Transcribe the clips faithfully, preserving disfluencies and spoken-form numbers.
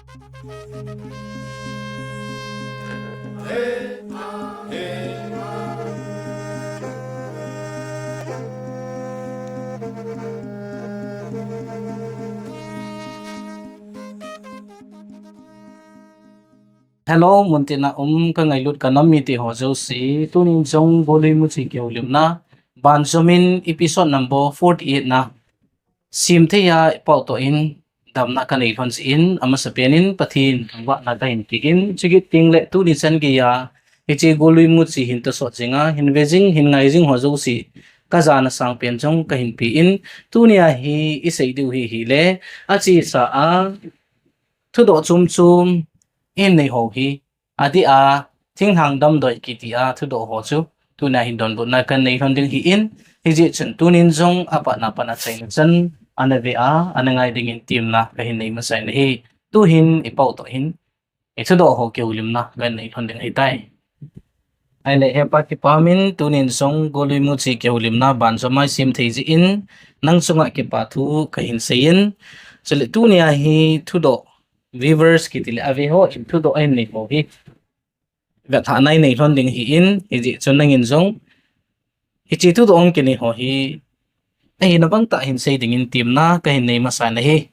Hello, muntina um ka ngailut ka nam mite ho jouse, tunin jong Golui Muchi kihoulimna, banjomin episode number forty-eight na, simthei a ipau toh in, damna ka nei lhon jeh in, amasa pen in, Pathen, thangvahna ka hin pe in, chukit teng le tuni chan geiya, hiche Golui Muchi hin tosot jing a, hin ve jing, hin ngai jing ho jouse, ka jana sangpen jong ka hin pe in, tunia hi isei diu hi hile, achesa a, thudoh chom chom, in nei ho hi, adeh a, thinglhang damdoi kiti a, thudoh ho chu, tunia hin donbutna ka nei lhon ding hi in, hijeh chun tunin jong apatna pat a achaina chan, ana ve a, ana ngai dingin temna ka hin nei masa in ahi. Tuhin ipau toh hin, ithudoh ho kihoulimna ka nei lhon ding ahitai. Ahile hepa kipa min tunin jong Golui Muchi kihoulimna banjom a isim thei jeh in, nang chunga kipa thu ka hin sei in, chule tunia hi thudoh viewers kiti le ave ho in thudoh ahin nei ho hi, vetlhahna inei lhon ding hi in, hijeh chun nangin jong, hiche thudoh hung kinei ho hi, ahina bang tah hin sei dingin temna ka hin nei masa in ahi.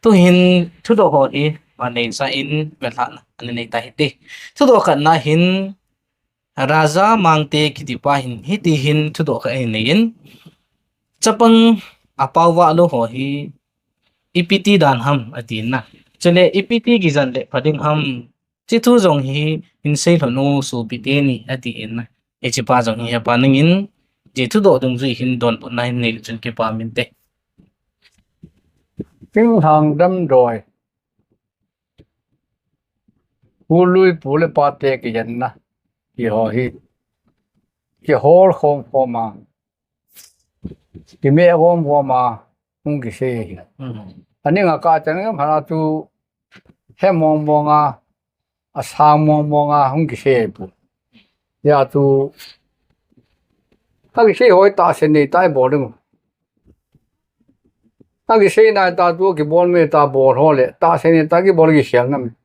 Tuhin thudoh ho hi, ma neisa in vetlhahna ana nei ta hite. Thudoh khatna hin, Raja Mangte kitipa hin, hiti hin thudoh khat ahin nei in, chapang apao vahlou ho hi, ipi ti dan ham, atin na. Chule ipi ti kijen le pha ding ham, hiche thu jong hi, hin sei lhon o sopi teni, atin na. Hichepa jong hi hepa nangin, hiche thudoh dungjui hin donbutna hin nei le chun kipa min te. Thinglhang damdoi. Golui pu le pate kijenna. Kiho hi. Kihol khom khom a. Kime khom khom a. Hung kisei hi. Aning a kachan ngam hana chu he mong mong a, asang mong mong a, hung kisei pu. Hia chu, akisei ho hi tahsa nei tah a ibol ding. Akisei nai tah chu kibol me tah bol ho le, tahsa nei tah a kibol kisel nam.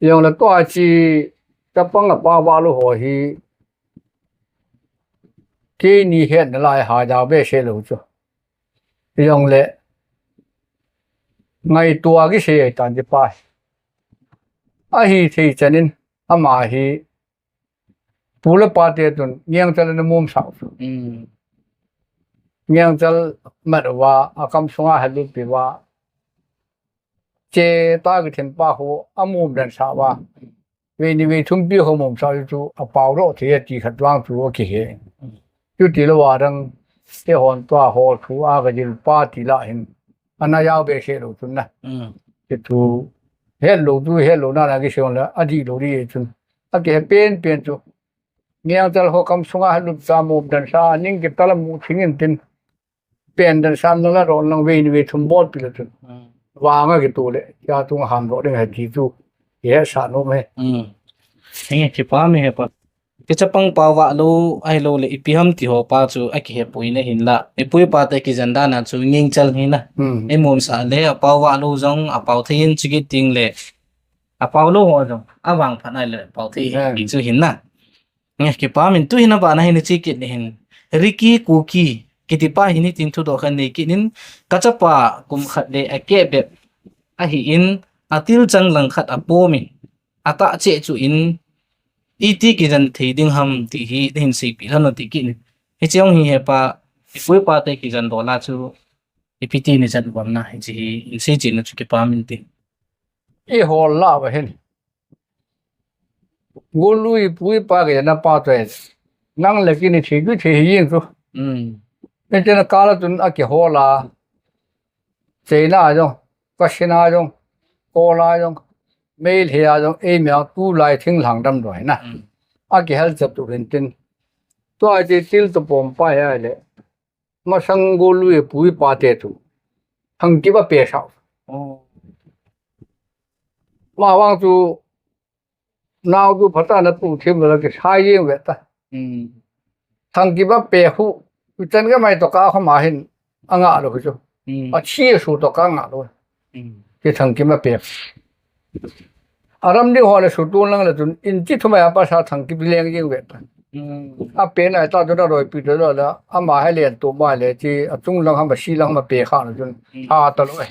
Jongle tua hiche, chapang apao vahlou ho hi, keini hetna lai ha jao behseh lou chu. Jongle, ngaito a kisei ahitan tipa hi. Ahithei chan in, ama hi, pu le pate chun, Ngengchal ana mumsah u chu. Ngengchal mat uva, akam sunga hellut peh uva. Che tah kithenpa ho, amum densah uva. Vei ni vei thum pi ho mumsah u chu, apao lou thei e ti khat vang chu akihe. Chuti louva dang, eihon tua ho thu a kajil pa ti lah hin, ana jao behseh lou chun na. Hiche thu, hetlou chu, hetlou na na kisei le, adihlou ding chun. Akihe penpen chu. Ngengchal ho kam sunga hellut sa mum densah, ning kital a mu thing in tin. Pen densah na la ron lang vei ni vei thum bolpi le chun. Vang akito le, hia chunga ham doh ding ahi ti chu. Kihetsah nom e. Henge, kipa min hepa. Hiche chapang pao vahlou, ahilouleh ipi ham ti ho pa chu akihepoi na hinlah. Ipu ipa te kijen dan a chu Ngengchal hi na. Imumsah le apao vahlou jong apao thei in chukit teng le. Apao lou ho jong avangphat nai le apao thei hi chu hin na. Nge kipa min tuhin abana hin hiche kit ni hin. Ricky Kuki kitipa hin hitin thudoh khat nei kit in kachapa kum khat le akeh bep ahin atil chang lang khat apomin atah cheh chu in iti kijen thei ding ham ti hi hin seipeh lhon ti kit in. Hiche jong hi hepa ipu ipa te kijen dola chu ipi ti ni jen uvam na hiche hi hin sei cheh na chu kipa min te. Ihol lah uva hin. Golui pu ipa kijenna pa toh. Nang le kei ni thei gui thei hi jeng chu. Hichena kala chun akihol a. China jong, Kasina jong, Kola jong, Meitei a jong, eima tulai thinglhang damdoi na. Akihel chet u hin tin. Tua hiche til toh pom pa hi ahile. Masang golui pu ipa te chu. Thangkip a pesah. Mavang chu nao chu phatah a na tu thim le kisai jeng ve ta. Thangkip a pe khu, tu chan ka mai toh ka khoma hin, angah lou chu. Athi asu toh ka angah lou. Ti Thangkim a pe. Aram ding ho le sutu lang le chun inchi thum a pasa Thangkim leng jing ve ta. Hmm. A pe na ta chu na roi pi to la, ama he len tu ma le chi a chung lang ham a si lang ma pe kha na chun. Hmm. Ha ta lo e.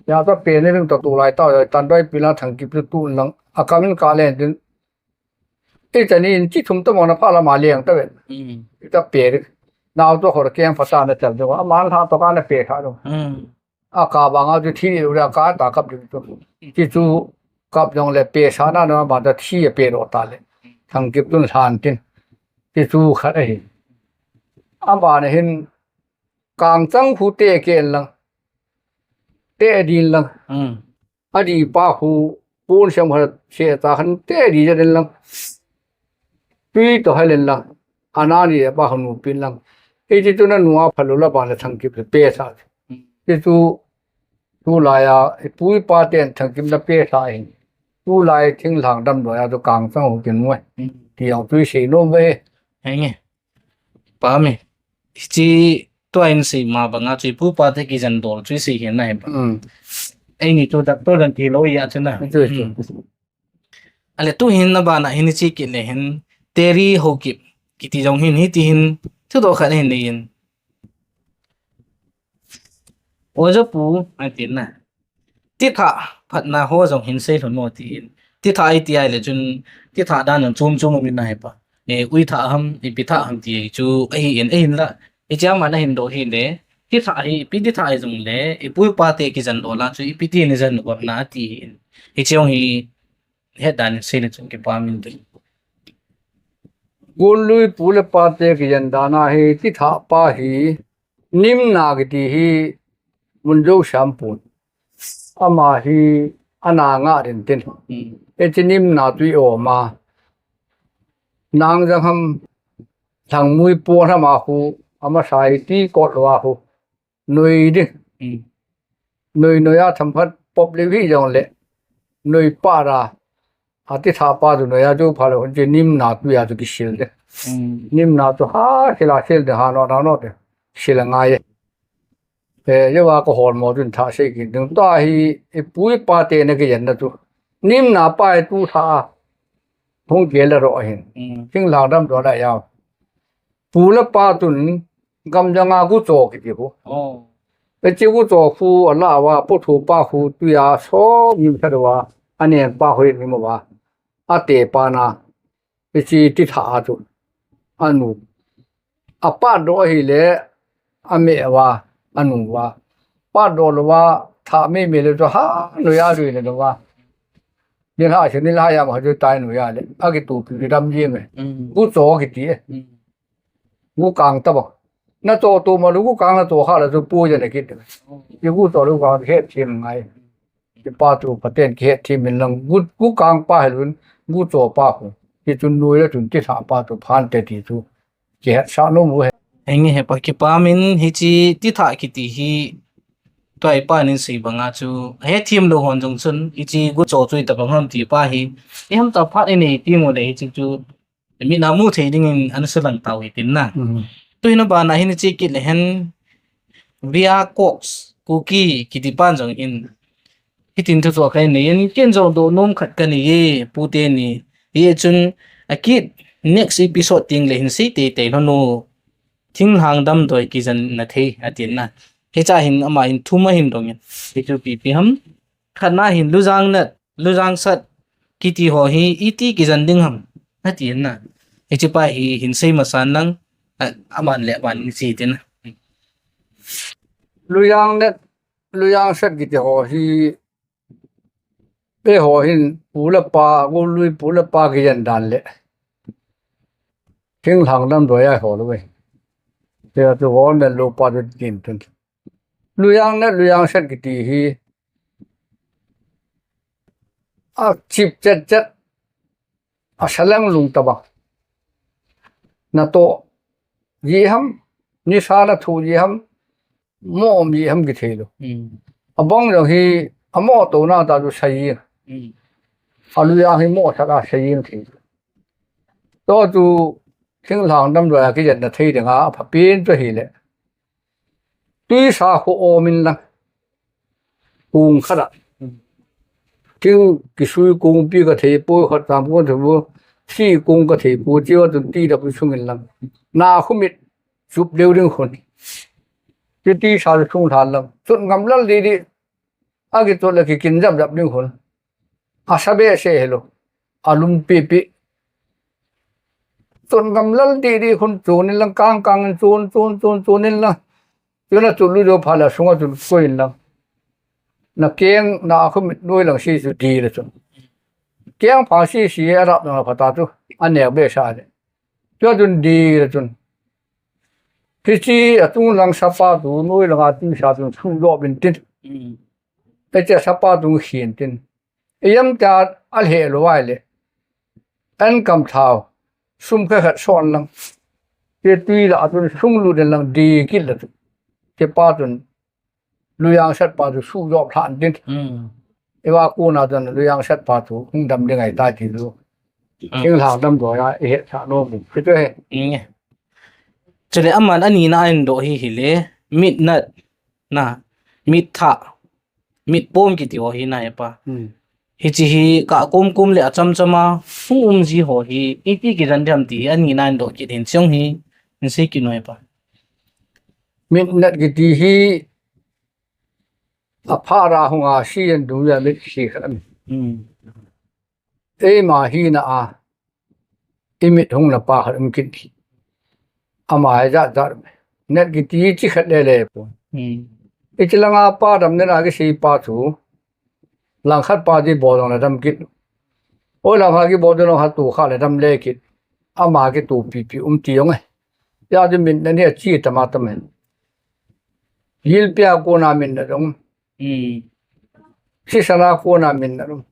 Ya ta pe ne ring to tu lai ta tan roi pi la Thangkim tu tu lang. A kam in ka len din. E ta ni inchi thum to mo na pha la ma leng ta ve. Hmm. Ta pe ri. Nau to hor keng pha ta na chal do. Ama ha to ka na pe kha do. Hmm. A ka banga chu thi ura ka ta kap ding chu. Ti chu kap jong le pe sa na na ba ta thi a pe ro ta le. Thangkim tun hlan tin. Ti chu khat ahi. A ba na hin kang chang khu te ken lang. Te din lang. Hmm. A di pa khu pun sem ha se ta khan te di ja den lang. Tui to helen lang. Anani pa khu nu pin lang. E ti tu na nu a phalu la ba le Thangkim le pe sa. Ti tu tu la ya, e pu e pa ten Thangkim na pe sa hin. Tu lai thinglhang damdoi a tu kang chang ho kin mo. Ti au tui sei nom ve. Henge. Pa mi. Chi tua in sei ma banga chu pu pa te kijen dol chu sei hin na he pa. Hmm. Ei ni tu doctor dan ti lo ya chu na. Chu, chu. Hmm. Ale tu hin na ba na hin chi kit le hin Teri Haokip kiti jong hin hiti hin thu do khat hin le hin. Oja pu, a ti na. Ti tha phatna ho jong hin sei lhon mo ti hin. Ti tha i ti ai le chun, ti tha dan an chum chum min na he pa. E, ui tha ham, ipi tha ham ti chu, ahi in, ahin la. I chia ma na hin do hi le. Ti tha hi, ipi ti tha i jong le, i pu i pa te kijen do la chu, ipi ti ni jen do na ti hin. I chiong hi, het dan in sei le chun kipa min ding. Gunlui pu le pa te kijen dan a hi, ti tha pa hi, Nimna kiti hi mun jo sam pun. Ama hi ana nga den tin. Hmm. E ti Nimna tui o ma. Nang jang ham thang mui po na ma khu ama sai ti kot lo a khu. Nui di. Hmm. Nui nui a tham phat pop le vi jong le. Nui pa ra. A ti tha pa tu nui a tu pha le hun ti Nimna tui a tu kisil de. Hmm. Nimna tu ha sil a sil de ha no na no de. Sil a ngai. E, ye wa ko hol mo tun tha sei kin. Tung ta hi, e pu e pa te na kijen na tu. Nimna pa e tu tha a. Hung ke la ro hin. Mm. Thinglhang damdoi la ya. Pu le pa tun, gam jang a gu cho kiti hu. Oh. E chi gu cho hu a la wa, pu thu pa hu tu ya so, mi sa wa, a nen pa hu ni mo wa. A te pa na. Hichi ti tha a chu. A nu. A pa do hi le, a me wa, a nu wa. Pa do lo wa, tha me me le chu ha, nu ya ri le lo wa. Ni ha shi ni la ya ma ju tai nu ya le. A ki tu ki dam ji me. Mm. Gu cho ki ti. Mm. Gu kang ta ba. Na cho tu ma lu gu kang na cho ha la chu pu ya le ki. Ki gu cho lu kang he chi ngai. Kipa tu paten kihet thim in lang gu, gu kang pa helun, gu cho pa khu. Hi chun nui le chun ti tha pa tu phan te ti chu. Kihet sa nom u he. Henge he pa kipa min hi chi ti tha kiti hi tua i pa nin sei banga chu. He thim lo hon jong chun hi chi gu cho chu i ta bang ham ti pa hi. I ham ta phat i nei ti mo le hi chi chu. Mi na mu thei ding in an sa lang tau hi tin na. Mhm. Tu hin a ba na hin chi kit le hen Ria Cox, Kuki, kiti pan jong in. Hitin thu thua kai nei in, ken jong do nom khat ka ni ye, pu te ni. Ye chun, a kit next episode ting le hin sei te te lo no. Thinglhang damdoi kijen na thei, a tin na. He cha hin ama hin thum a hin dong in. Hi chu pi pi ham. Khat na hin Lujang Nat, Lujang Sat, kiti ho hi, iti kijen ding ham. A tin na. Hi chi pa hi hin sei masan lang, a, aman le aman ni chi tin na. Lujang Nat, Lujang Sat kiti ho hi, pe ho hin pu le pa, gu lui pu le pa kijen dan le. Thinglhang damdoi a ho lo ve. Te tu ho men lo pa tu tin tun. Lujang Nat, Lujang Sat kiti hi. A chip chet chet. A salang lung ta ba. Na to. Ji ham. Ni sa na thu ji ham. Mo mi ham ki thei lo. Mm. A bang jong hi, a mo to na ta tu sa yi. Mm. A Lujang hi mo sa ka sa yi thei lo. To tu, thinglhang damdoi a kijen na thei ding a, pha pin chu hi le. Tui sa khu o min lang. Kung khat a. Thing kisui kong pi ka thei poi, khat tam kong thei poi, thi kong ka thei poi, chiu a chun ti da pu sung in lang. Na khu mit chup leu ding khun. Ti ti sa sung than lang. Chun ngam lal di di. A ki chun la ki kin jap jap ding khun. A sa be se helo. A lum pi pi. Chun ngam lal di di khun chun in lang kang kang in chun chun chun chun in lang. Chun a chun lu jo pha la sung a chun koi in lang. Na keng na khu mit noi lang si chu di la chun. Keng pha si si a rap na pha ta chu. A neu be sa le. Chu a chun di la chun. Hichi a chung lang sa pa tu noi lang a ti sa chun sung jo bin tin. Ei che sa pa tu khin tin. Ei yam ta a he lo vai le. An kam thau. Sum kha khat son lang. Te tui la a chun sung lu den lang di kit la chu. Te pa chun. Luyang sat pa chu su jop lhan din. Hmm. Iwa kuna chun luyang sat pa chu hung dam ding ai ta ti chu. Hmm. Thing lhang dam do ya i het sa no mu. Ki tu he. Hmm. Chule aman ani na in do hi hi le. Mit na na. Mit tha. Mit pom kiti ho hi na e pa. Hmm. Hichi hi ka kom kom le acham chama hung um ji ho hi iti ki jan jam ti hi ani na in do ki din chong hi. Min si ki noi pa. Mit nat kiti hi a pha ra hung a si an du ya mit si khat. Hmm. Ei ma hi na a. I mit hung na pa khat um kit. Ama hi jat jat. Nat kiti chi khat le le po. Hmm. I chi langa pa dam ne na ki si pa chu. Lang khat pa di bo dong le dam kit. Oi lang ha ki bo dong ha tu kha le dam le kit. Ama ki tu pi pi um ti yong e. Ya di min na ni a chi ta ma ta men. Yil pia ko na min na dong. Hmm. Si sana ko na min na dong.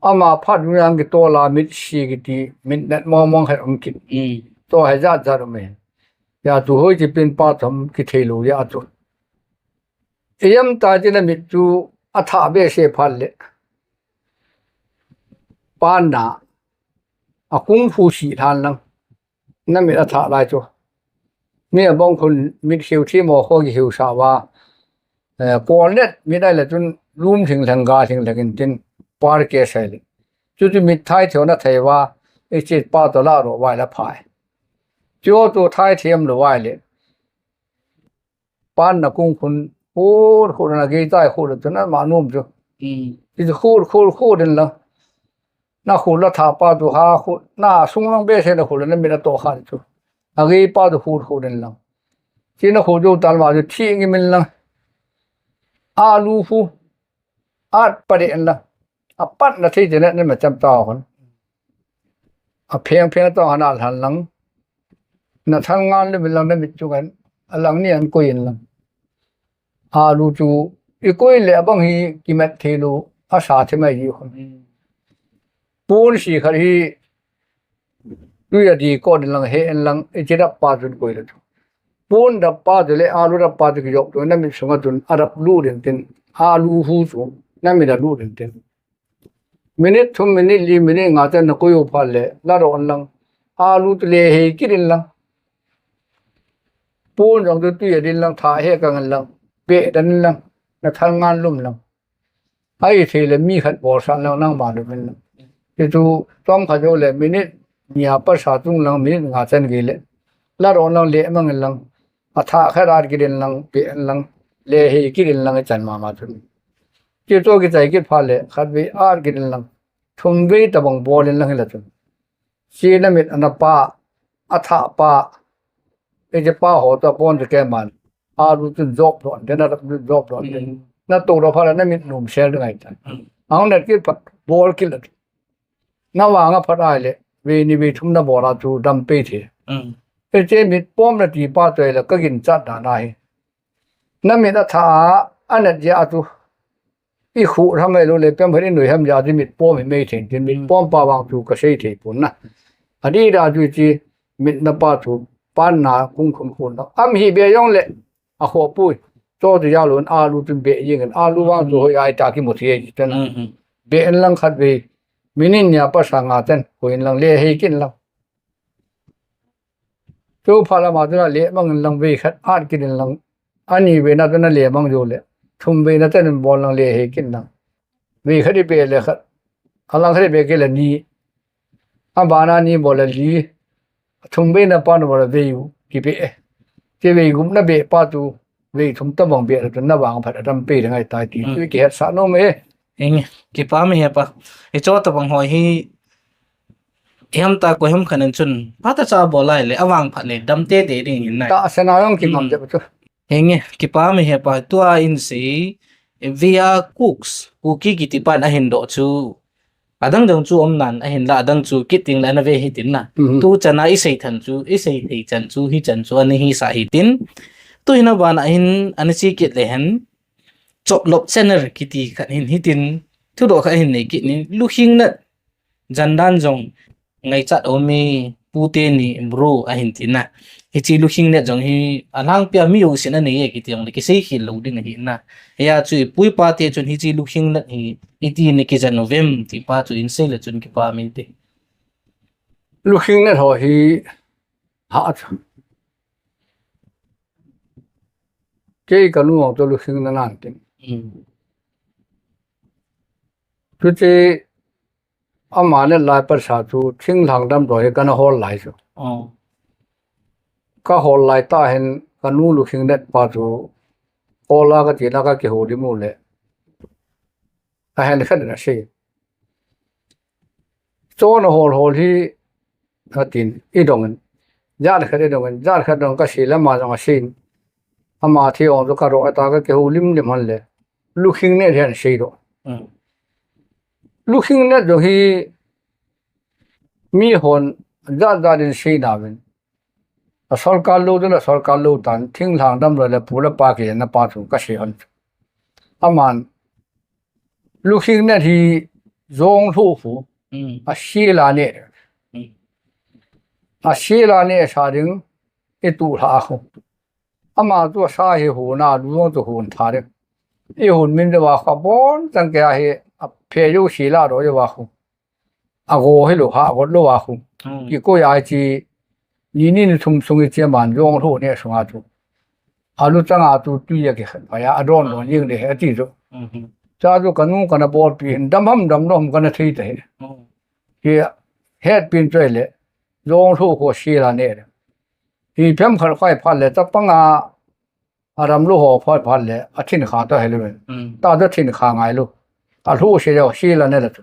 Ama phat nu yang ki to la mit si kiti, mit nat mong mong hai um kit. Hmm. To hai jat jat um e. Ya tu hoi ti pin pa tham ki thei lo ya tu. Iyam ta ti na mit tu a tha be se phat le. Pan na. A kung fu si than lang. Na mit a tha lai chu. Mi a bong khun mit hiu thi mo kho ki hiu sa wa. Eh, ko net mit ai le chun lum thing thang ga thing thang in tin par ke sai le. Chu chu mit thai theo na thai wa. I chi pa to la ro wai la phai. Chu to thai thiam lo wai le. Pan na kung khun khur khur na gei tai khur tu na ma num chu. Hmm. Ti khur khur khur din la. Na khur la tha pa tu ha khur na sung lang be se na khur na mi na to kha chu. A gei pa tu khur khur din la. Ti na khur jo tal ma chu thi ngi min la. A lu fu. At pa de an la. A pat na thei te na na ma cham ta khun. A pheng pheng to hana lhan lang. Na than ngan le min lang na mit chu kan. A lang ni an koi in lang. A lu chu i koi le abang hi ki mat thei lu a sa the mai hi khun. Pun si khat hi tui a di ko din lang he en lang i chi dap pa chun koi le chu. Pun dap pa chu le a lu dap pa chu ki yok chu na mit sunga chun a dap lu din tin. A lu hu chu na mit a lu din tin. Minute thum, minute li, minute nga chan na koi u pha le, la ro an lang. A lu tu le hei kit in lang. Pun jong tu tui a din lang, tha he kang in lang. Pe dan in lang. Na than ngan lum lang. Ai thei le mi khat bol san lang nang ma lum in lang. Ti tu tom kha jo le minute nia pa sa tung lang minute nga chan gei le. La ro an lang le mang in lang. A tha khat ar kit in lang, pe an lang. Le hei kit in lang i chan ma ma tu. Ti to ki chai kit pha le, khat vei ar kit in lang. Thum vei ta bang bol in lang hi la chun. Si na mit ana pa, a tha pa, e je pa ho ta pon te ke man. A lu chun jop lo, de na lu jop lo. Mm. Na to ro pha la na mit num sel ngai ta. Mm. Ang na kit pha bol kit la. Na wa nga pha ai le, vei ni vei thum na bol a chu dam pe the. Mm. E je mit pom na ti pa to le ka gin chat da na hi. Na mit a tha a, a nat ya a tu. I khu tham mai lo le pem pha ni nui ham ya di mit pom hi mei theng tin mit pom pa wang tu ka sei thei pun na. A di da tu chi mit na pa tu pan na kung khun khun na. Am hi be yong le a kho pui. To tu ya lo a lu tu be ying a lu wang tu hoi ai ta ki mu thei ji tan. Mm, mm. Be en lang khat be. Minin ya pa sa nga tan. Ko in lang le hei kin lang. Chu pha lama chu na le mang in lang vei khat at kit in lang. Ani vei na chu na le mang jo le. Thum vei na ten bol lang le hei kin lang. vei khat i be le khat, a lang khat i be kei le ni, a bana ni bol le li, a thum beina pa na bol le vei u, ki be e. Kei vei gupna be pa tu, vei thum ta bang be le tu na bang phat a dam pe le ngai tai ti, tu ki het sa no me. Eng, ki pa me he pa. I cho ta bang hoi hi, Hiam ta ko hiam khan an chun, pha ta cha bol lai le, a vang phat le, dam te te ding in nai. Ta sana long ki ngam de chu. Henge, ki pa me he pa, tua in si, via cooks, kuki ki ti pan a hin do chu. Adang dang chu om nan, a hin la adang chu, kit ting la na ve hi tin na. Tu chana i sei than chu, i sei thei chan chu, hi chan chu, ani hi sa hi tin. Tu hin a ban a hin, ani si kit le hen. Chop lop chener ki ti khat hin hi tin. Thu do khat hin nei kit ni, lu hing na. Jan dan jong ngaichat om e, pu te ni bro a hin ti na. Hichi lu hing net jong hi a lang pia mi u sin a nei e ki ti jong le ki sei khel lo ding a hi na. Hia chu i pu i pa te chun hichi lu hing net hi i ti ni ki jan u vem ti pa chu in sei le chun ki pa min te. Lu hing net ho hi ha chu. Kei ka nu ang to lu hing na nan tin. Chu che Ama le lai pa sa chu thinglhang damlou hi kana hol lai chu. Ka hol lai ta hin ka nu lu hing net pa chu hol a ka ti la ka kihou di mu le. A hen khat na si. Chon a hol hol hi a tin i dong in. Jat khat i dong in, jat khat dong ka si le ma dong a sin. Ama thi ong chu ka ro a ta ka kihou lim lim han le. Lu hing net hian sei do. Lu hing net do hi mi hon jat jat in sei na vin. A sorkar lo dun a sorkar lo tan thinglhang damlou le pu le pa ki na pa chu ka sei hon. Aman lu hing net hi jong hlu fu a sei la ne. A sei la ne sa ding i tu hla khu. Ama chu a sa hi hun a, lu jong chu hun tha de. I hun min de wa kha bon chang ke a hi a phe yo si la do yo wa khu. A go hi lo ha go lo wa khu. Ki ko ya chi ni ni ni thum sung i chi man jong hlu ne sung a chu. A lu chang a chu tui ya ki khan pa ya a don don ying de he ti chu. Cha chu ka nu ka na bol pi hin dam ham dam lo ham ka na thei ta he. Ki het pin choi le jong hlu ko si la ne. Hi phem khar khai phat le chapang a a ram lu ho phat phat le a thin kha ta he lu. Ta ta thin kha ngai lu. A hlu se yo si la ne la chu.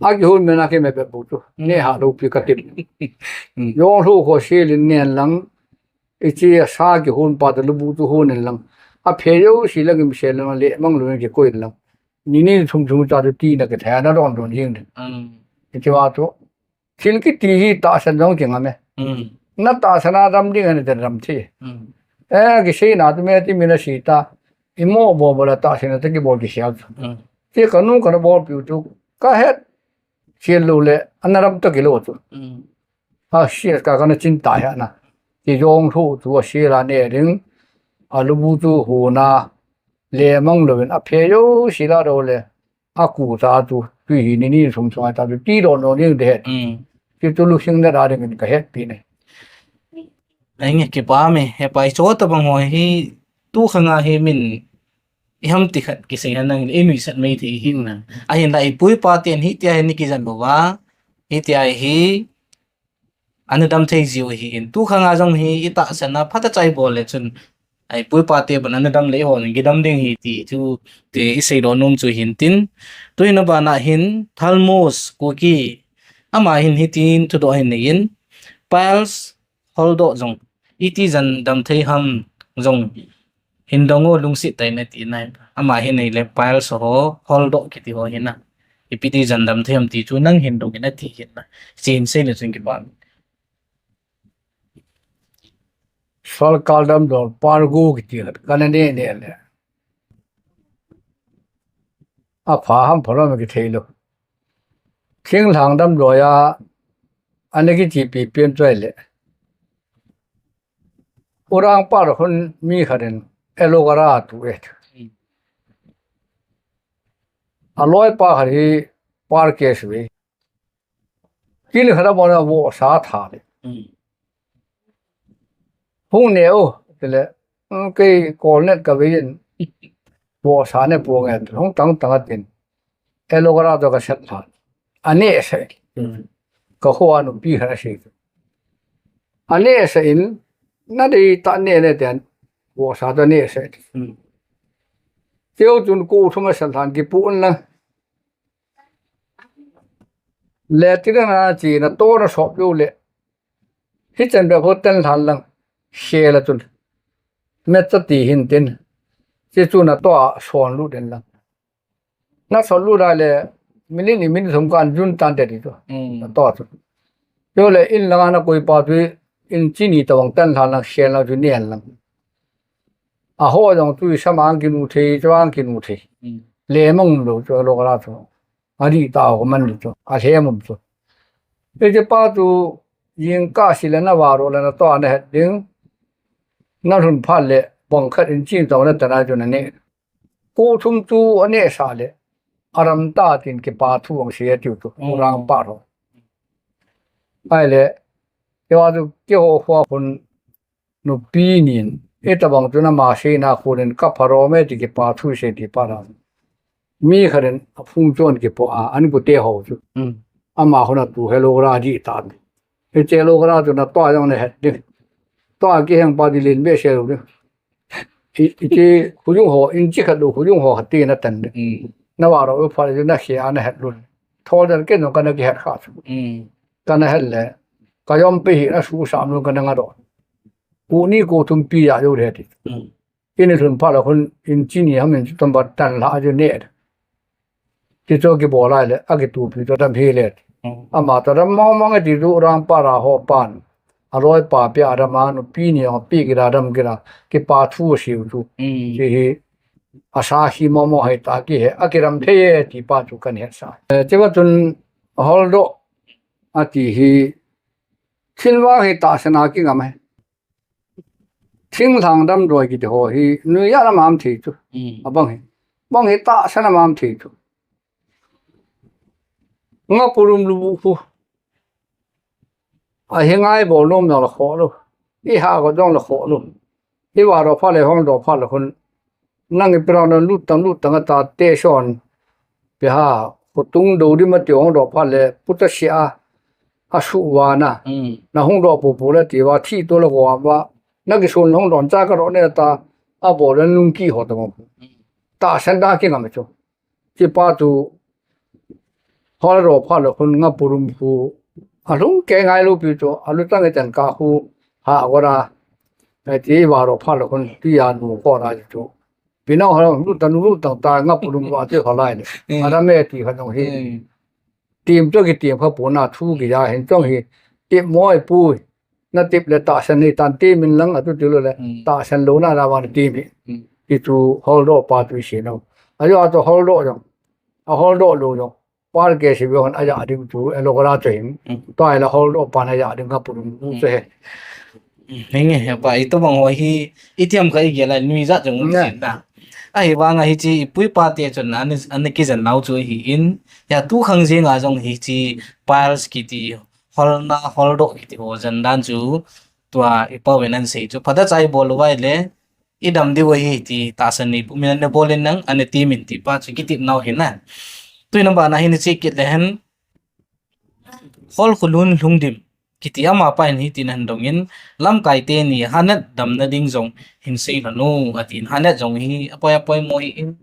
A ki hun me na ki me be bu chu. Ne ha lu pi ka tim. Jong hlu ko si lin nen lang. I chi a sa ki hun pa ta lu bu chu hun in lang. A phe yo si lang im se lang le mang lu ki ko in lang. Ni ni thum thum cha chu ti na ki tha na don don ying de. I chi wa chu. Thil kiti hi tahsan jong kingam e. Na tahsan a dam ding a na dam thi. E, kisei na tu me ti mi na si ta. I mo bo bo la tahsan a ta kibol kisial. Ti ka nu ka na bol piu tu. Ka het. Sial lo le, ana ram ta kilo tu. A sial ka ka na chin ta ya na. Ti jong thu tu a sial a ne ding. A lu bu tu hu na. Le mang lo in a phe yo si la do le. A ku ta tu, tui hi ni ni sum sum ta tu, ti don don ding de het. Ti tu lu hing na da ding ka het pi ne. Ai nge ki pa me, he pai cho ta bang ho hi, tu kha nga hi min, i ham ti khat ki sei han nang, i nui sat mai thei hin na. A hin la i pu i pa ten hi ti a hin ni ki jan bo wa, hi ti a hi, Ana dam thei jiu hi in. Tu khang a jong hi i tahsan a phat a chai bol le chun. Ai pu i pa te ban ana dam le i hon ki dam ding hi ti chu te i sei lo nom chu hin tin. Tu hin a ban a hin Thalmos Kuki. Ama hin hitin thudoh hin nei in. Piles holdoh jong. Iti jan dam thei ham jong. Hin dong o lungset tah in ati nai. Ama hin eile piles ho, holdoh kiti ho hin a. Ipi ti jan dam thei ham ti chu nang hin dong in ati hin a. Chin sei le chun kipan. Sorkar damlou, pargo kiti khat, kana ne ne le. A pha ham pha lou ham kithei lou. Thinglhang damlou a, ana kiti pi pian choi le. Urang par hun mi khat in aloe vera tu e. A loi pa khat hi par ke sui. Kin khat a bona vo sa tha le. Hung ne o, te le, "Mm, kei kol net ka ve in." Vohsa ne po nge, hung tang tang a tin. Aloe vera to ka set lhan. Ane sa. Hmm. Ka kho a nupi khat a si. Ane sa in, na dei ta ne ne ten. Vohsa to ne sa. Hmm. Teo chun ko thum a set lhan kipu un la. Le ti na chi na to na sop yo le. Hichan be ko ten lhan lang. She la chun. Met cha ti hin tin. Chi chu na to a son lu den lang. Na sol lu da le, minute ni minute thum kan jun tan te ti chu. Hmm. Na to chu. Yo le in langa na koi pa chu, in chi ni tawang tan lhan lang, shen lang chu nen lang. A ho jong chu i sam ang kinu thei, chu ang kinu thei. Hmm. Le mang lo chu aloe vera chu. A di ta ho man ni chu. A le mum chu. E che pa chu, yin ka si le na va ro le na to a na het ding. Na lhun phat le, bang khat in chin tawng na ta na chu na ne. Ko thum chu a ne sa le, a ram ta tin kipa thu ang sia tiu tu, mm, Kurang pa ro. Ai le, ke wa chu ke ho khua khun nupi nin, e ta bang chu na ma se na khun in ka pha ro me ti kipa thu se ti pa ra. Mi kha den a phung chon kipo a, an ku te ho chu. Mm. Ama khun a tu he lo ra di ta. He che lo ra chu na to a jong ne het ding. To a ki heng pa di lin be se lo ding. I, i chi, khu yung ho, in chi khat lu, khu yung ho khat ti na tan de. Mm. Na wa ro, u pha le, na khia, na het lu. Thol dan ke no ka na ki het kha chu. Mm. Ka na het le. Ka yom pe hi na su sam lu ka na nga do. Ku ni ku thum pi ya yo le ti. Mm. In thun pha la khun, in chi ni ham in chu tam ba tan la ju ne. Ti chu kibol lai le, a kitupi chu dam hi le. Mm. Ama chu dam mong mong e ti chu rang pa ra ho pan. A loi pa pi a dam a nupi ni a pi ki da dam ki da. Kipa thu siu chu. Mm. Chi hi. A sa hi mong mong hai ta ki he. A ki dam thei e ti pa chu kan he sa. Eh, chi va chun hol do a ti hi. Thil va hi ta sa na ki ngam he. Thinglhang damdawi kiti ho hi, nui a lam am thei chu. Mm. A bang hi. Bang hi tahsan a mam thei chu. Nga purum lu bu khu. A hi ngai bol nom dong la kho lu. I ha ko dong la kho lu. I va ro pha le hong do pha la khun. Nang i pirang na lut tang lut tang a ta te son. Pi ha, khutung do di ma ti hong do pha le, puta sia, a su wa na. Mm. Na hong do pu pu le ti wa, thi to le ko wa, na ki sun hong don cha ka ro ne ta, a bo le nung ki ho ta mo. Mm. Tahsan da ki ngam chu. Chi pa tu, hol ro pha le khun nga purum khu, a lung ke ngai lu pi chu, a lu tang e chan ka khu, ha ko ra, e ti wa ro pha le khun, ti ya nu ko ra chu. Pi nau ha lu ta nu lu tang ta nga pu lung wa te kha lai le. Mm. Ara me ti kha nong hi. Mm. Tim to ki tim kha pu na thu ki ya hin tong hi. Tip moi pu. Na tip le tahsan ni tan ti min lang a tu ti lo le. Mm. Tahsan lo na na wa ti mi. Mm. Ti tu hol do pa tu si no. A yo a to hol do yo. A hol do lo yo. Pal ke si be hon a ya ding tu, e lo ka la tu hin. Mm. To ai la hol do pan a ya ding ka pu ding tu he. Mm. Henge, he pa, i to bang ho hi, i tiam kha i gel a nui ja chung. Nge. Sin da. A hi vang a hi chi, i pu i pa te chun an, an ki jan nau chu hi in, ya tu khang jing a jong hi chi, piles kiti, hol na, hol do kiti ho jan dan chu, tua i pa wen an sei chu. Pha da chai bol vai le, i dam diu ahi ti tahsan nei pu min an ne bol in nang, an ne ti min ti pa chu ki tip nau hin na. Tui na ba na hin chi kit le hen, hol khulun lhung dim. Kiti ama pa hin hi tin han dong in, lamkai te ni hanet dam na ding jong hin sei la nu, a tin hanet jong hi apoi apoi mo hi in.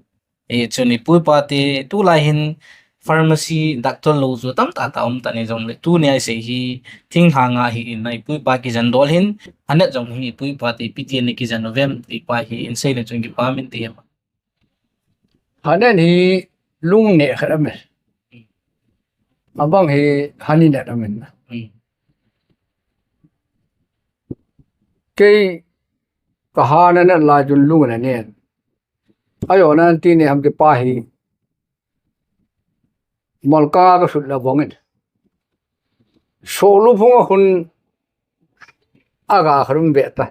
E, chun i pu i pa te tu lai hin pharmacy doctor lo chu tam ta ta um ta ni jong le tu ni ai sei hi thinglhang a hi in i pu i pa ki jan dol hin hanet jong hi i pu i pa te pi ti ni ki jan vem ti pa hi in sei le chun ki pa min ti em. Hanet hi lung ne khat am e. Abang hi hani ne am e. Hmm. Kei ka hanet lai chun lung ne ne. Ayo nan ti ne ham ti pa hi. Molka ka sut la bongin. Solu phung a khun a ga kharum ve ta.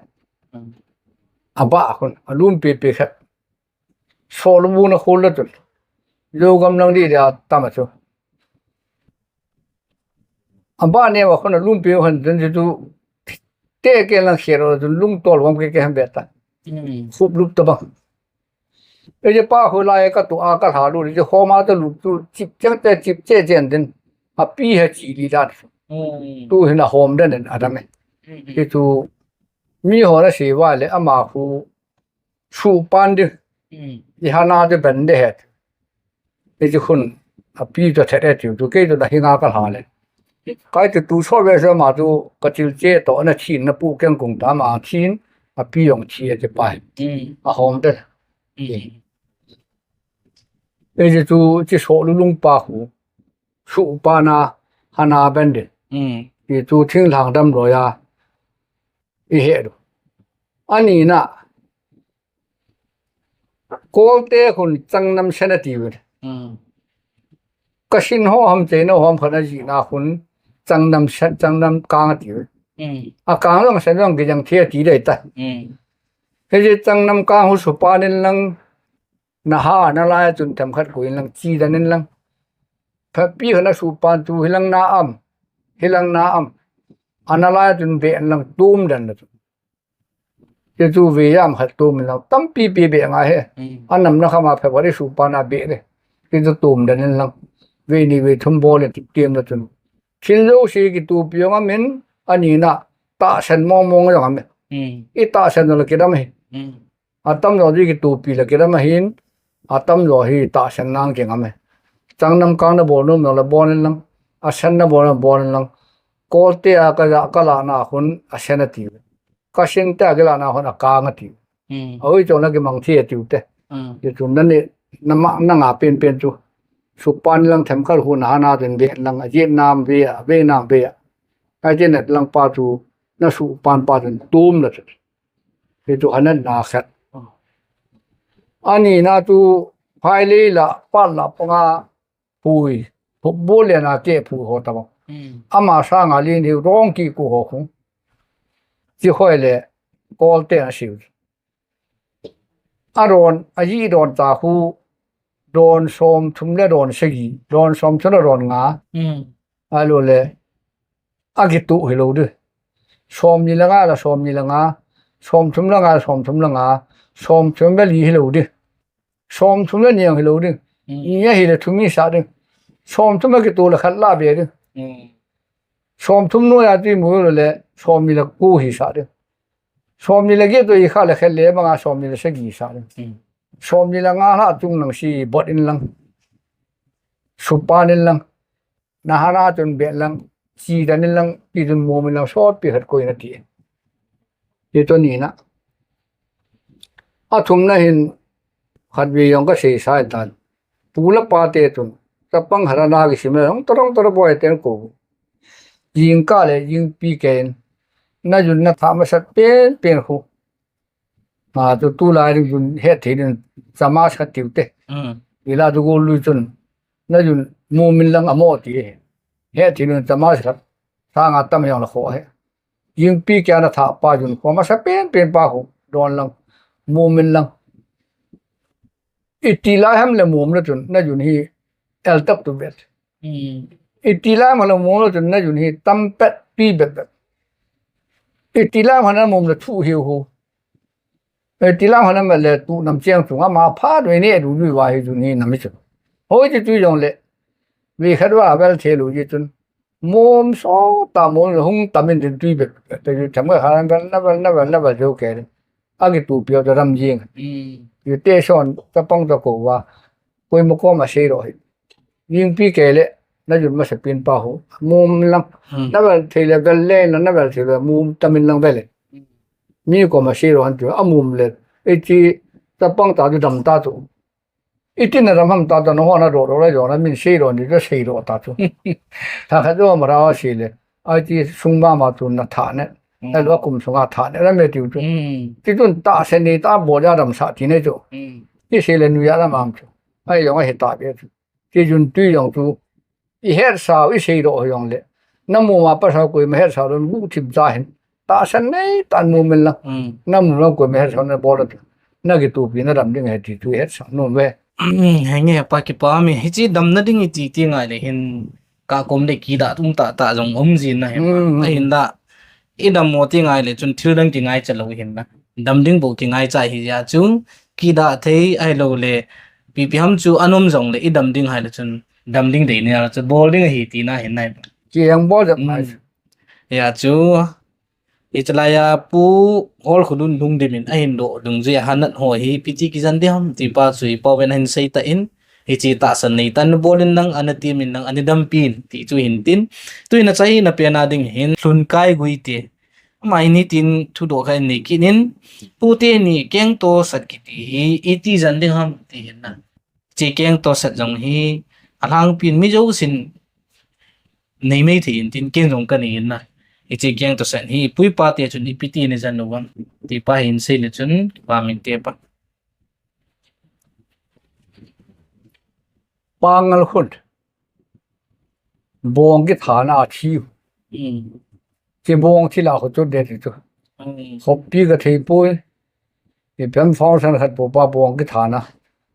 A ba khun, a lum pe pe khat. Solu bu na khul la tun. Lo gam lang di dia tama chu. A ba ne wa khun a lum pe khan tun chu te ke lang khe ro tun lung tol wam ke ke ham ve ta. Mm. Khup lup ta bang. Ei, pa khu lai ka tu a ka lha lu, ei, hom a ta lu tu, chip chang te, chip che chen din. A pi ha chi li dan. Hmm. Tu hin a hom den den a dam e. Hmm. Ei, tu mi ho na si va le ama khu su pan di. Hmm. I hana di ben de het. Ei, tu khun a pi to thet e tiu, tu kei tu na hi nga ka lha le. Kai tu tu so ve so ma tu ka chil che to na chin na pu keng kung ta ma chin a pi yong chi e te pai. Hmm. A hom den. Hmm. Ei, tu chi so lu lung pa khu. Su pa na hana ben de. Hmm. Ei, tu thing lang dam lo ya. I he do. Ani na. Kolte khun changnam sen a ti ve. Hmm. Ka sin ho ham che no ham khan a ji na khun changnam sen, changnam kang a ti ve. Hmm. A kang lang sen lang ki jang thia ti dai ta. Hmm. He ji changnam kang hu su pa nin lang na ha na lai chun them khat kuin lang chi dan in lang. Pha pi khana su pan tu hi lang na am. Hi lang na am. Ana lai chun be an lang tum dan na tu. Ti tu ve yam khat tum in lang. Tam pi pi be nga he. Hmm. Anam na khama pha vari su pan a be de. Ti tu tum dan in lang. Ve ni ve thum bol le ti tiam na chun. Thil lo si ki tu pi yong amin. Ani na. Ta sen mong mong yong amin. Hmm. I ta sen lo ki dam he. Hmm. A tam lo di ki tu pi la ki dam a hin, a tam lo hi ta sen nang ki ngam e. Changnam kang na bol nom lo la bol in lang, a sen na bol na bol in lang. Kolte a ka ja ka la na khun a sen a ti. Ka sin te a ki la na khun a kang a ti. Hmm. A ui chon na ki mang thi a ti u te. Hmm. Ki tu na ni, na ma, na nga pen pen tu. Su pan lang them kal hu na ha na den be lang a ji nam be a, be nam be a. Ai ti net lang pa tu, na su pan pa tu tum la tu. Hi tu hanan na khat. Ani na tu phai le la, pa la panga pui. Phu bu le na ke phu ho ta bang. Hmm. Ama sa nga lin hi rong ki ku ho khung. Chi hoi le, kol te na siu. A ron, a yi ron ta khu, ron som thum le ron sagi, ron som thum le ron nga. Hmm. A lo le, a ki tu hi lo di. Som ni le nga la som ni le nga, som thum le nga la som thum le nga, som thum le li hi lo di. Som thum le ni ang hi lo di. Hmm. Ni a hi le thum hi sa di. Som thum a ki tu le khat la be di. Hmm. Som thum no ya ti mu lo le, som ni le ku hi sa di. Som ni le ki tu i kha le khat le ma nga som ni le sagi sa di. Hmm. Som ni le nga la tung lang si bot in lang. Su pan in lang. Na hana tun be lang, chi dan in lang, pi tun mu min lang, sot pi khat koi na ti. Ti to ni na. A thum na hin, khat ve yong ka sei sa tan. Pu la pa te tun, ta pang hara na ki sim la, hong torong toro boy ten ko. Jing ka le, jing pi ken. Na jun na tha ma sat pen, pen khu. A, tu, tu lai ding chun het thei ding chama sa tiu te. Hmm. Ila tu go lui chun. Na jun mu min lang amo ti. Het thei ding chama sa. Sa nga tam yang la kho he. Jing pi kya na tha pa jun kho ma sa pen pen pa kho. Don lang. Mu min lang. I ti lai ham le mum le chun, na jun hi el tap tu bet. Hmm. I ti lai ham le mum le chun, na jun hi tam pet pi bet bet. I ti lai ham le mum le thu hiu hu. I ti lai ham le tu nam chiang chung ama pha doi ne du dui wa hi jun hi nam hi chun. Hoi ti tu jong le. Ve khat wa vel the lu ji chun. Mum so ta mum hung tam in din tui bet, te ju cham ka khan bel na bel, na bel, na bel jo ke. A ki tu pio da ram jing. Hmm. Ju te son, ta pang ta ko wa. Koi mo ko ma sei ro hi. Jing pi ke le, na jun ma se pin pa ho. Mum lang. Hmm. Na bel thei le bel le, na, na bel thei le mum tam in lang bel le. Hmm. Mi ko ma sei ro han tu, a mum le. E chi, ta pang ta ju dam ta tu. I ti na ram ham ta ta no ho na ro ro la jo na min sei ro ni jo sei ro ta tu. Tha kha jo ma ra sei le. Ai ti sung ma ma tu na tha ne. Mm. Ai lo kum sung a tha ne la me tiu tu. Mm. Ti tun ta se ni ta bo ja ram sa ti ne jo. Mm. Ti sei le nu ya la mam tu. Ai jo he ta be tu. Ti jun tu jong tu. I het sao, i sei ro jong le. Na mu ma pa sao koi ma het sao lo gu thim cha hin. Ta san nei tan mu min la. Mm. Na mu ma koi ma het sao na bol la. Na ki tu pi na dam ding he ti tu het sao no ve. He nge pa ki pa mi. Hi chi dam na ding i ti ti ngai le hin ka kom le ki da tung ta ta jong um jin na he. Mm. A hin da. I dam mo ti ngai le chun thil dang ki ngai cha lo hin na. Dam ding bou kingaicha ahi jeh chun, kidah thei ahilou le, ipi ipi ham chu anom jong le, i dam ding ahile chun, dam ding dei ni a chu, bol ding ahi tina ahin nai. Kiang bol jep nai. Hijeh chun, hichelai a Pu Holkhulun Lungdim in ahin doh dungjui a hanat ho hi, ipi ti kijen ding ham, ti pa chu i pao ven ahin sei tan in, hiche tahsan nei tan bol in lang, ana tim in lang, ana dampi in, ti chu hin tin. Tuin achai na pen a ding hin, Lhunkai Guite. Ama hin hitin thudoh khat nei kit in, Pu teni keng tohsat kiti hi, iti jen ding ham, ti hin na. Hiche keng tohsat jong hi, alhangpin mi jousen nei mai thei in tin ken jong ka nei in na. Hiche keng tohsat hi, pu ipa te chun ipi ti nei jen u ham, ti pa hin sei le chun, kipa min te pa. Pangal Khun. Bong kithana a thi. Hmm. Hiche bong thil a khu chu det chu. Hmm. Khoppi ka thei poi. Ipi ham function khat bou pa bong kithana.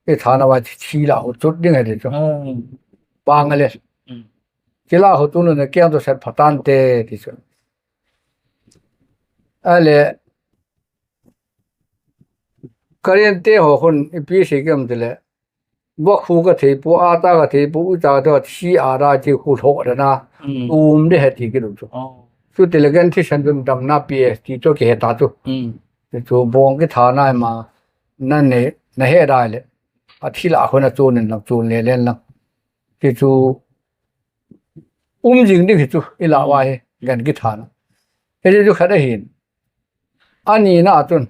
Kithana uva thi, thil a khu chu ding ahi ti chu. Hmm. Pangal le. Hmm. Thil a khu chu na keng tohsat pha tante ti chu. Ahile, Karen te ho khun ipi sei kem tile, vakhu ka thei poi, ata ka thei poi, ucha ka thei poi, thi a da ti khu lhoh da na, hmm, um de he ti kilu chu. Oh. Chutile ken thisan dun damna pi e ti chu kihe ta chu. Hmm. Ti chu bong kithana ma, na ne, na he da le. A thil a khu na chun in lang chun le len lang. Ti chu um jing ding hi chu i la uva hi, ken kithana. Hiche chu khat ahin. Ani na a chun.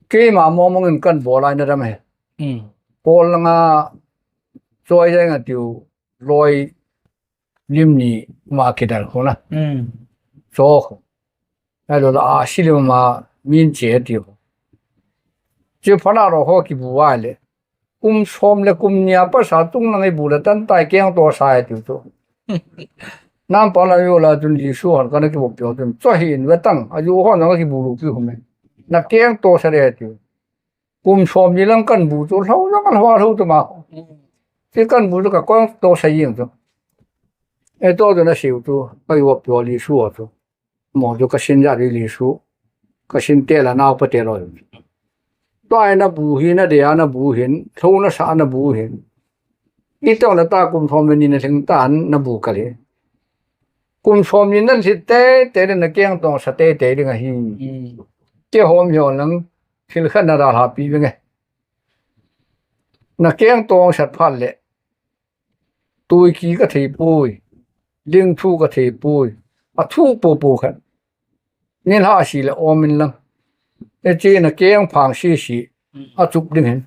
Keima mong mong in kan bol a ina dam e. Hmm. Pol langa choi jeng a tiu loi lim ni ma kidal khu na. Hmm. Cho khu. Ahilou le a silim ma min che tiu. Che phala ro ho kibu uva le. Kum som le kum ni a pasa chung lang i bu le tan tai keng tohsat e tiu chu. Nam pa la yo la chun Jesu han kana kibu pio chun. Cho hin ve tang, a ju ho na kibu lu ki hum e. Na keng tohsat e tiu. Kum som ni lang kan bu chu lhou lang lhou lhou tu ma. Ti kan bu chu ka keng tohsat jing chu. E to chu na siu chu, ka yo pio Jesu chu. Mo chu ka sin ja ri Jesu. Ka sin te la nau pa te lo. Tua na bu hi na de a na bu hin, lhou na sa na bu hin. I to na ta kum som ni na thing ta na bu ka le. Kum som ni na thi te te na keng tohsat te te ding ahi. Hmm. Kei hom hi lang thil khat na ra ha pi ve nge. Na keng tohsat phat le. Tuiki ka thei poi, lingthu ka thei poi, a thu popo khat. Nilhah si le om in lang. E che na keng phang si si, a chup ding hin.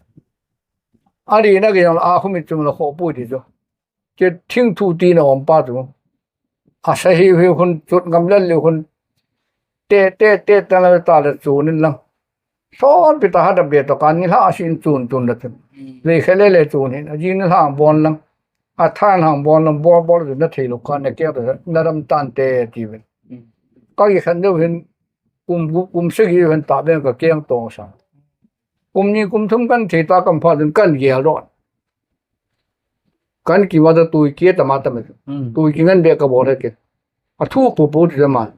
A ri na ke jong a khu mit chung la kho poi ti chu. Che thing thu ti na om pa chu. A sa hi hi hun chut ngam lel li hun. Te, te, te, ta la ta le chun in lang. Son pi ta ha da be to kan nilhah si in chun chun la chun. Hmm. Le khe le le chun hin. A jing nilhah bon lang. A than hang bon lang bol bol chun na thei lo kan na keng to na dam tante ti ve. Hmm. Ka ki khan deu hin kum gu, kum sagi hin ta ben ka keng tohsat. Kum ni kum thum kan thei ta kam pha chun kan gel don. Kan ki wa da tuiki tama tama. Hmm. Tuiki ngan be ka bol he ke. A thu popo ti tama.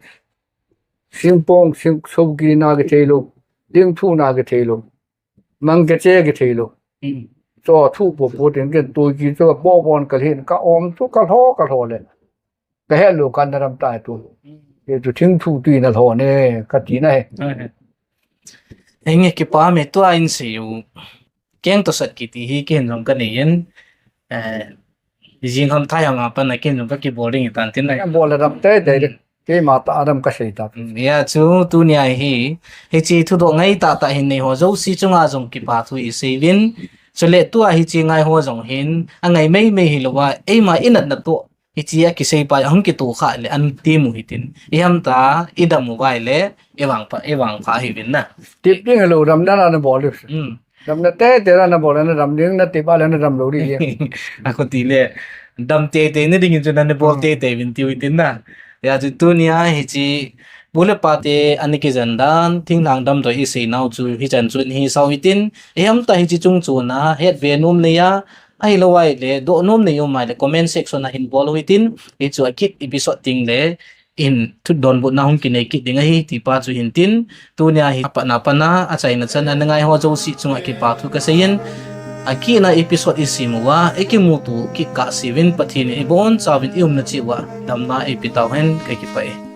Singpong, sing soki na ki thei lo. Lingthu na ki thei lo. Mang ke che ki thei lo. Hmm. Cho thu popo tin ken tuiki cho bo bon ka hin ka om chu ka lho ka lho le. Ka he lo kan na dam tai tu. Hmm. E tu thing thu ti na lho ne ka ti na he. Hmm. Enge kipa me tua in sei u. Keng tohsat kiti hi ken jong ka nei in, eh, jing ham thai ham a pan a ken jong ka kibol ding i tan tin nai. Bol le dam te te de. Keima ta dam ka sei ta. Mm, ya chu tunia hi, hiche thudoh ngai tah tah hin nei ho jouse chunga jong kipa thu i sei uvin. Chule tua hiche ngai ho jong hin, a ngai mei mei hi lou a, eima i natna toh. Hiche a kisei pa, a hung kitoh kha le, an ti mu hitin. I ham ta, i dam u vai le, i vang pha, i vang pha hi vin na. Tip ding lo dam na na bol. Hmm. Dam na te te na bol na dam ding na tip a le na dam lo ri. A ko ti le, dam te te ni ding in chu na ni bol te te vin ti u hitin na. Ya chu tunia hiche, bu le pa te ani kijen dan, thinglhang damdoi i sei nau chu, hichan chu hi sau hitin. I ham ta hiche chung chu na, het ve nom nei a, Ahilou vai le, doh nom nei um vai le, comment section a hin bol u hitin, hichu a kit episode ding le, hin thudonbutna hung kinei kit ding ahi tipa chu hin tin, tunia hi apatna pana achaina chana na ngai ho jouse chunga kipa thu kasei in, akina episode isem uva ikimuto kit kahseuvin Pathen in ibonchauvin iumna cheh uva damna eipe tauhen, kakipah e.